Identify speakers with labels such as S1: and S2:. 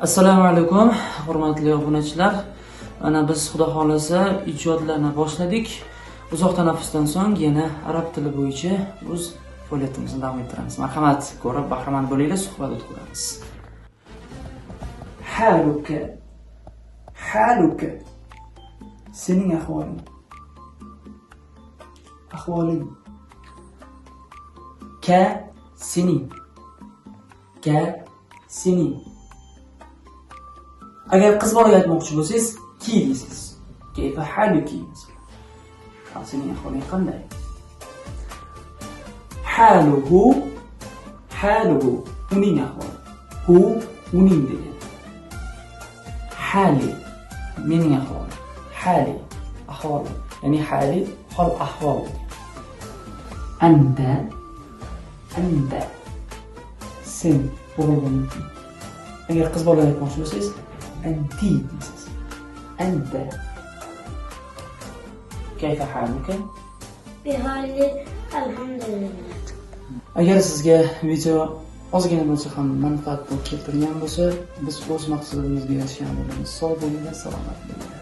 S1: Assalomu alaykum, hurmatli obunachilar. Mana biz, xudo xohlasa, ijodlarni boshladik. Uzoq tanaffusdan so'ng yana arab tili bo'yicha o'z faoliyatimizni davom ettiramiz. Marhamat, ko'rib bahramand bo'linglar, suhbat o'tkazamiz. حالك، حالك, sening ahvoling, ahvoling. ك sening, ك sening. Agar qiz bolaga aytmoqchi bo'lsangiz, كِ deysiz. كيف حالك masalan. Sening ahvoling qanday? حاله، حاله, uning ahvoli. هو uning degan. حالي mening ahvolim. حالي ahvolim. Ya'ni حالي hol ahvol degan. أنت، أنت sen, o'g'il bola. Agar qiz bolaga aytmoqchi bo'lsangiz, أنتِ deysiz. أنت. كيف حالك؟
S2: بحالي الحمد لله.
S1: Agar sizga video ozgina bo'lsa ham manfaat keltirgan bo'lsa, biz o'z maqsadimizga erishgan bo'lamiz. Sog' bo'linglar, salomat bo'linglar.